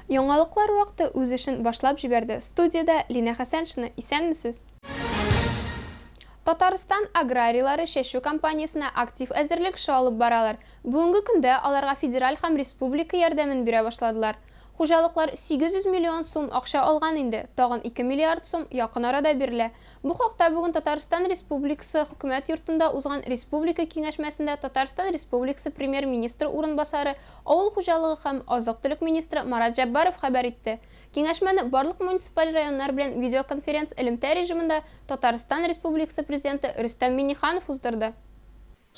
Яңалыклар вакыты үз эшен башлап җибәрде. Студиядә Линә Хәсәншина. Исәнмесез! Татарстан аграрийлары чәчү кампаниясенә актив әзерлек эше алып баралар. Бүгенге көндә аларга федераль һәм республика ярдәмен бирә башладылар. Хуҗалыклар 800 миллион сум акча алган инде, тагын 2 миллиард сум якын арада бирелә. Бу хакта бүген Татарстан Республикасы Хөкүмәт йортында узган республика киңәшмәсендә Татарстан Республикасы Премьер-министры урынбасары, авыл хуҗалыгы һәм азык-төлек министры Марат Җәббаров хәбәр итте. Киңәшмәне барлык муниципаль районнар белән видеоконференц-элемтә режимында Татарстан Республикасы Президенты Рөстәм Миңнеханов уздырды.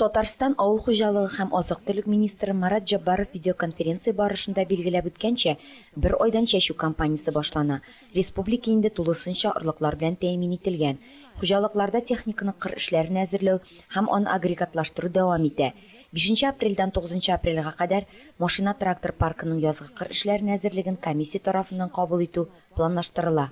Татарстан авыл хуҗалыгы һәм азык-төлек министры Марат Җәббаров видеоконференция барышында билгеләп үткәнчә, бер айдан чәчү кампаниясе башлана. Республика инде тулысынча орлыклар белән тәэмин ителгән. Хуҗалыкларда техниканы кыр эшләренә әзерләү һәм аны агрегатлаштыру дәвам итә. Бишенче апрельдән тугызынчы апрельгә кадәр машина-трактор паркының язгы кыр эшләренә әзерлеген комиссия тарафыннан кабул итү планлаштырыла.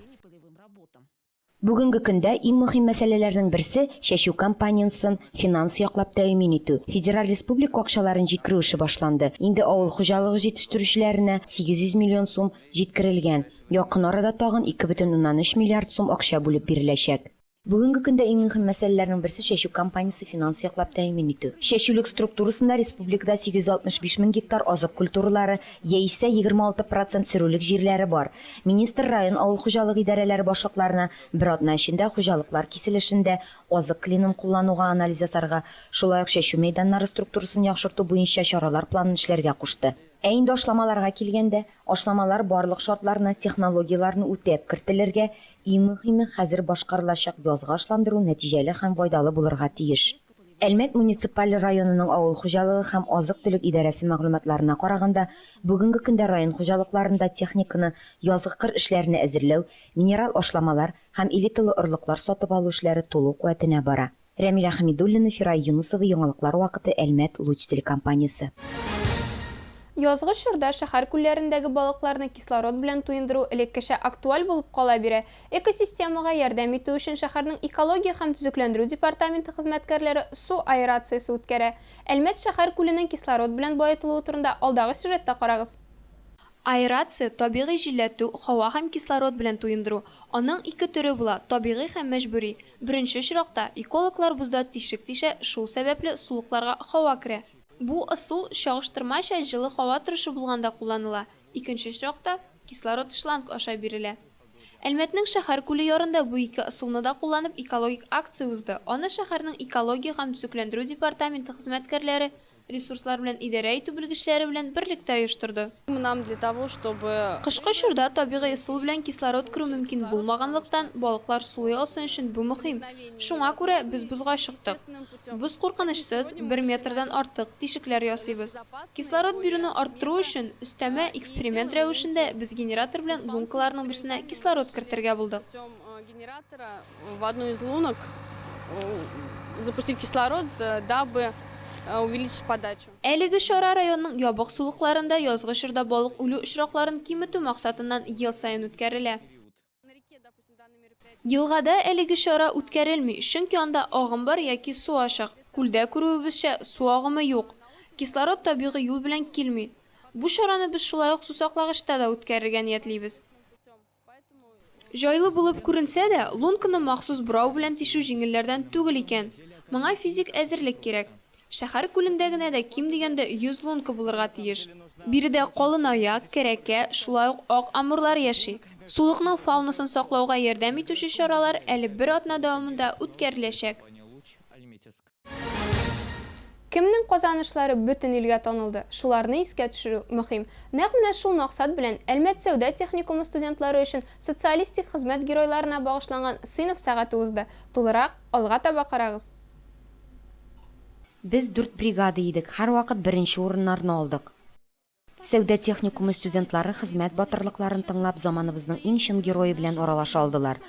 Бүгенге көндә иң мөһим мәсьәләләрнең берсе, чәчү кампаниясен финанс яклап тәэмин итү. Федераль республика акчаларын җиткерү эше башланды. Инде авыл хуҗалыгы җитештерүчеләренә 800 миллион сум җиткерелгән. Якын арада тагын 2,3 миллиард сум акча бүлеп биреләчәк. Бүгенге көндә иң мөһим мәсьәләләрнең берсе, чәчү кампаниясе финанс яклап тәэмин итү. Чәчүлек структурасында республикада 865 мең гектар азык культуралары, яисә 26 процент сөрүлек җирләре бар. Министр район авыл хуҗалыгы идарәләре башлыкларына бер атна эчендә хуҗалыклар киселешендә азык клинын куллануга анализ ясарга, шулай ук чәчү мәйданнары структурасын яхшырту буенча чаралар планын эшләргә кушты. Ә инде ашламаларга килгәндә, ашламалар барлык шартларны, технологияләрне үтәп кертелергә, иң мөһиме, хәзер башкарылачак язгы ашландыру нәтиҗәле һәм файдалы булырга тиеш. Әлмәт муниципаль районының авыл хуҗалыгы һәм азык-төлек идарәсе мәгълүматларына караганда, бүгенге көндә район хуҗалыкларында техниканы язгы кыр эшләренә әзерләү, минераль ашламалар һәм элиталы орлыклар сатып алу эшләре тулы куәтенә бара. Рәмилә Хәмидуллина, Фирая Юнусова, Яңалыклар вакыты, Әлмәт, Луч телекомпаниясе. Язгы чорда шәһәр күлләрендәге балыкларны кислород белән туендыру элеккечә актуаль булып кала бирә. Экосистемага ярдәм итү өчен шәһәрнең экология һәм төзекләндерү департаменты хезмәткәрләре су аэрациясе үткәрә. Әлмәт шәһәр күленең кислород белән баетылуы турында алдагы сюжетта карагыз. Аэрация, табигый җилләтү, һава һәм кислород белән туендыру. Аның ике төре була, табигый һәм мәҗбүри. Беренче очракта, экологлар бозда тишек тишә, шул сәбәпле сулыкларга һава керә. Бу ысул чагыштырмача җылы һава торышы булганда кулланыла, икенче очракта, кислород шланг аша бирелә. Әлмәтнең шәһәр күле ярында бу ике ысулны да кулланып экологик акция узды, аны шәһәрнең экология һәм төзекләндерү департаменты хезмәткәрләре ресурслар белән идарә итү белгечләре белән берлектә оештырды. Нам для того, чтобы. Кышкы чорда табигый ысул белән кислород керү мөмкин булмаганлыктан, балыклар сулый алсын өчен бу мөһим. Шуңа күрә без бозга чыктык. Боз куркынычсыз, бер метрдан артык, тишекләр ясыйбыз. Кислород бирүне арттыру өчен, өстәмә эксперимент рәвешендә без генератор белән лункаларның берсенә кислород кертергә булдык. В одну из лунок запустить кислород, дабы увеличить подачу. Әлеге чара районның ябык сулыкларында язгы чорда балык үлү очракларын киметү максатыннан ел саен үткәрелә. Елгада әлеге чара үткәрелми, чөнки анда агым бар яки су ачык. Күлдә, күрүебезчә, су агымы юк. Кислород табигый юл белән килми. Бу чараны без шулай ук сусаклагычта да үткәрергә ниятлибез. Җайлы булып күренсә дә, лунканы махсус борау белән тишү җиңелләрдән түгел икән. Моңа физик әзерлек кирәк. Шәһәр күлендә генә дә ким дигәндә 100 лунка булырга тиеш. Биредә калынаяк, кәрәкә, шулай ук ак амурлар яши. Сулыкның фаунасын саклауга ярдәм итүче чаралар әле бер атна дәвамында үткәреләчәк. Кемнең казанышлары бөтен илгә танылды, шуларны искә төшерү мөһим. Нәкъ менә шул максат белән Әлмәт сәүдә техникумы студентлары өчен социалистик хезмәт геройларына багышланган сыйныф сәгате узды. Тулырак, алга таба карагыз. Без дүрт бригада идек, һәрвакыт беренче урыннарны алдык. Сәүдә техникумы студентлары хезмәт батырлыкларын тыңлап, заманыбызның иң чын герое белән аралаша алдылар.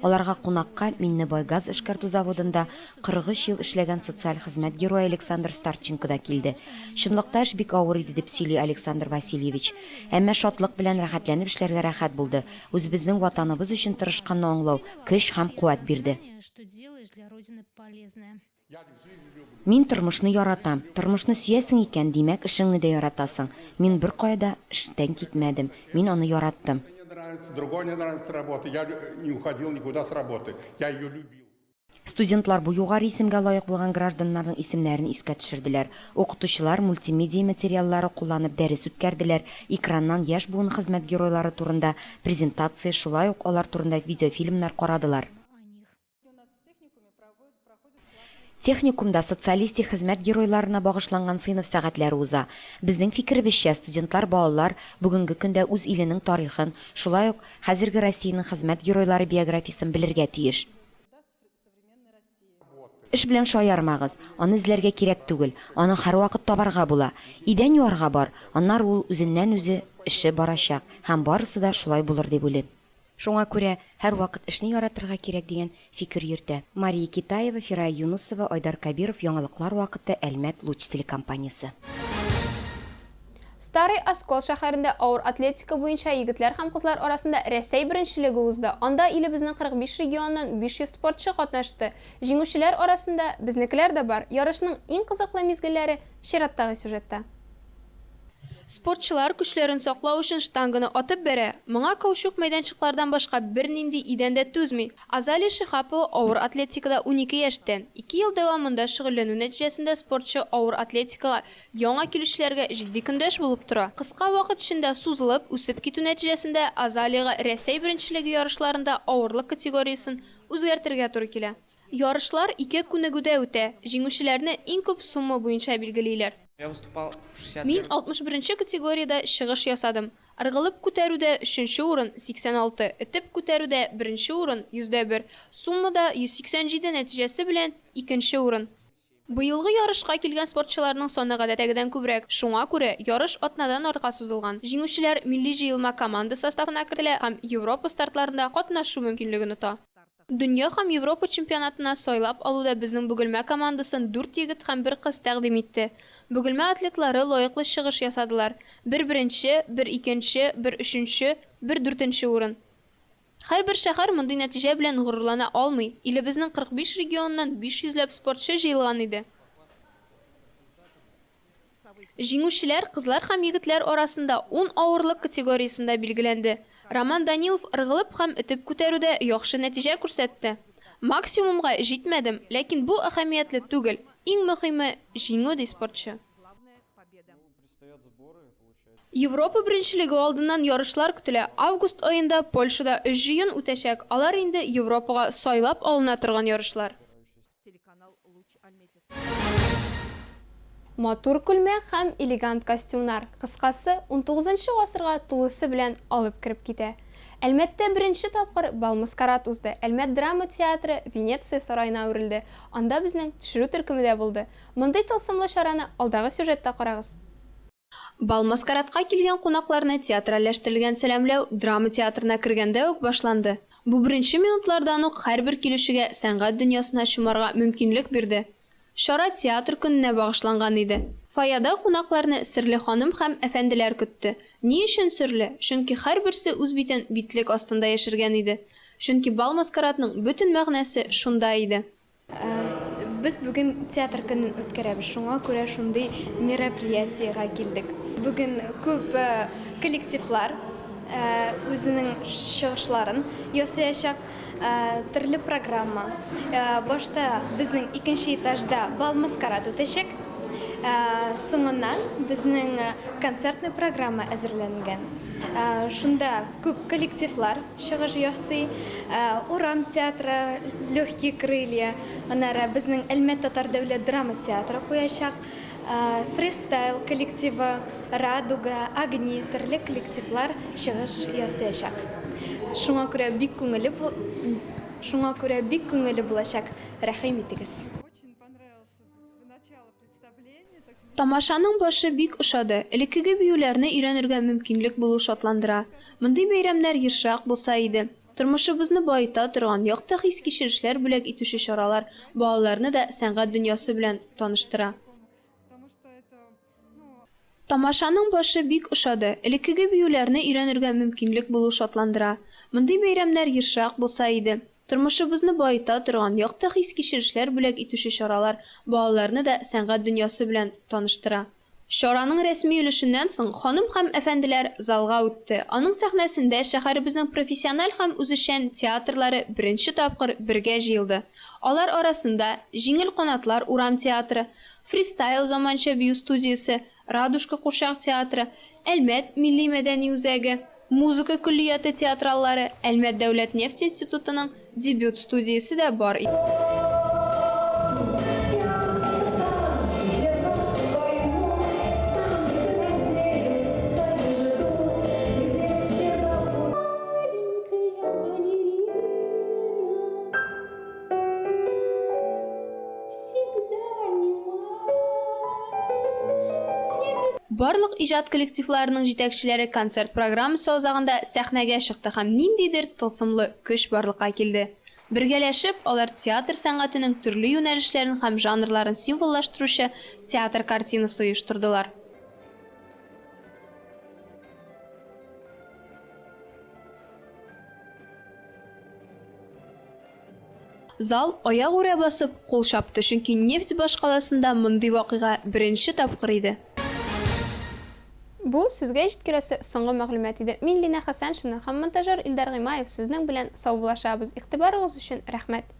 Аларга кунакка Миннебай газ эшкәртү заводында 43 ел эшләгән социаль хезмәт герое Александр Старченко да килде. Чынлыкта эш бик авыр иде, дип сөйли Александр Васильевич. Әмма шатлык белән рәхәтләнеп эшләргә рәхәт булды. Үзебезнең Ватаныбыз өчен тырышканны аңлау көч һәм куәт бирде. Мин тормышны яратам. Тормышны сөясең икән, димәк, эшеңне дә яратасың. Мин беркая да эштән китмәдем. Мин аны яраттым. Студентлар бу югары исемгә лаек булган гражданнарның исемнәрен искә төшерделәр. Укытучылар мультимедиа материаллары кулланып дәрес үткәрделәр, экраннан яшь буын хезмәт геройлары турында презентация, шулай ук алар турында видеофильмнар карадылар. Техникумда социалистик хезмәт геройларына багышланган сыйныф сәгатьләре уза. Безнең фикеребезчә, студентлар балалар бүгенге көндә үз иленең тарихын, шулай ук хәзерге Россиянең хезмәт геройлары биографиясен белергә тиеш. Эш белән шаярмагыз, аны эзләргә кирәк түгел, аны һәрвакыт табарга була. Идән юарга бар, аннары ул үзеннән-үзе эше барачак һәм барысы да шулай булыр дип уйлыйм. Шуңа күрә һәрвакыт эшне яратырга кирәк дигән фикер йөртә. Мария Китаева, Фирая Юнысова, Айдар Кәбиров, Яңалыклар вакыты, Әлмәт, Луч телекомпаниясе. Старый Оскол шәһәрендә авыр атлетика буенча егетләр һәм кызлар арасында Рәсәй беренчелеге узды. Анда илебезнең 45 регионыннан 500 спортчы катнашты. Җиңүчеләр арасында безнекеләр дә бар. Ярышның иң кызыклы мизгелләре чираттагы сюжетта. Спортчылар көчләрен саклау өчен штанганы атып бәрә. Моңа каучук мәйданчыклардан башка бернинди идән дә түзми. Азалия Шиһапова авыр атлетикада 12 яшьтән. Ике ел дәвамында шөгыльләнү нәтиҗәсендә спортчы авыр атлетикага яңа килүчеләргә җитди көндәш булып тора. Кыска вакыт эчендә сузылып, үсеп китү нәтиҗәсендә Азалиягә Рәсәй беренчелеге ярышларында авырлык категориясен үзгәртергә туры килә. Ярышлар ике күнегүдә үтә, җиңүчеләрне иң күп сумма буенча билгелиләр. Мин 61 нче категориядә чыгыш ясадым. Ыргылып күтәрүдә өченче урын, 86, этеп күтәрүдә беренче урын, 101, суммада 187 нәтиҗәсе белән икенче урын. Быелгы ярышка килгән спортчыларның саны гадәттәгедән күбрәк, шуңа күрә ярыш атнадан артыкка сузылган. Җиңүчеләр милли җыелма команда составына кертелә һәм Европа стартларында катнашу мөмкинлеген ота. Дөнья һәм Европа чемпионатына сайлап алуда безнең Бөгелмә командасын дүрт егет һәм бер кыз тәкъдим итте. Бөгелмә атлетлары лаеклы чыгыш ясадылар, бер беренче, бер икенче, бер өченче, бер дүртенче урын. Һәрбер шәһәр мондый нәтиҗә белән горурлана алмый, илебезнең 45 регионыннан 500 ләп спортчы җыелган иде. Җиңүчеләр кызлар һәм егетләр арасында ун авырлык категориясендә билгеләнде. Роман Данилов ыргылып һәм этеп күтәрүдә яхшы нәтиҗә күрсәтте. Максимумга җитмәдем, ләкин бу әһәмиятле түгел, иң мөһиме, җиңү, ди спортчы. Европа беренчелеге алдыннан ярышлар көтелә. Август аенда Польшада өч җыен үтәчәк, алар инде Европага сайлап алына торган ярышлар. Матур күлмәк һәм элегант костюмнар, кыскасы, унтугызынчы гасырга тулысы белән алып кереп китә. Әлмәттә беренче тапкыр бал-маскарад узды. Әлмәт драма театры Венеция сараена әверелде. Анда безнең төшерү төркеме дә булды. Мондый тылсымлы чараны алдагы сюжетта карагыз. Бал-маскарадка килгән кунакларны театральләштерелгән сәламләү драма театрына кергәндә үк башланды. Бу беренче минутлардан ук һәрбер килүчегә сәнгать дөньясына чумарга мөмкинлек бирде. Чара театр көненә багышланган иде. Фойеда кунакларны серле ханым һәм әфәнделәр көтте. Ни өчен серле? Чөнки һәрберсе үз битен битлек астында яшергән иде. Чөнки бал-маскарадның бөтен мәгънәсе шунда иде. Без бүген театр көнен үткәрәбез, шуңа күрә шундый мероприятиегә килдек. Бүген күп коллективлар үзенең чыгышларын ясаячак, төрле программа. Башта безнең икенче этажда бал-маскарад үтәчәк. Соңыннан безнең концертный программа әзерләнгән. Шунда күп коллективлар Чыгыш ясый. Урам театры, Легкие крылья, аннары безнең Әлмәт татар дәүләт драма театры куячак. Фристайл коллективы, Радуга, Огни төрле коллективлар чыгыш ясыячак. Шуңа күрә бик күңелле шуңа күрә бик күңелле булачак. Рәхим итегез. Тамашаның башы бик ошады. Элеккеге биюләрне өйрәнергә мөмкинлек булу шатландыра. Мондый бәйрәмнәр ешрак булса иде. Тормышыбызны баета торган, якты хис-кичерешләр бүләк итүче чаралар балаларны да сәнгать дөньясы белән таныштыра. Тамашаның башы бик ошады. Элеккеге биюләрне өйрәнергә мөмкинлек булу шатландыра. Мондый бәйрәмнәр ешрак булса иде. Тормышыбызны баета торган, якты хис-кичерешләр бүләк итүче чаралар балаларны да сәнгать дөньясы белән таныштыра. Чараның рәсми өлешеннән соң, ханым һәм әфәнделәр залга үтте. Аның сәхнәсендә шәһәребезнең профессиональ һәм үзешчән театрлары беренче тапкыр бергә җыелды. Алар арасында, Җиңел канатлар урам театры, Фристайл заманча бию студиясе, Радужка курчак театры, Әлмәт милли мәдәни үзәге, Музыка көллияте театраллары, Әлмәт дәүләт нефть институтының Дебют студиясе дә бар иде. Барлык иҗат коллективларының җитәкчеләре концерт программасы азагында сәхнәгә чыкты һәм ниндидер тылсымлы көч барлыкка килде. Бергәләшеп, алар театр сәнгатенең төрле юнәлешләрен һәм жанрларын символлаштыручы театр картинасы оештырдылар. Зал аягүрә басып кул чапты, чөнки нефть башкаласында мондый вакыйга беренче тапкыр иде. Бу, сезгә җиткерәсе соңгы мәгълүмат иде. Мин Линә Хәсәншина һәм монтажер Илдар Гыймаев сезнең белән саубуллашабыз. Игътибарыгыз өчен рәхмәт.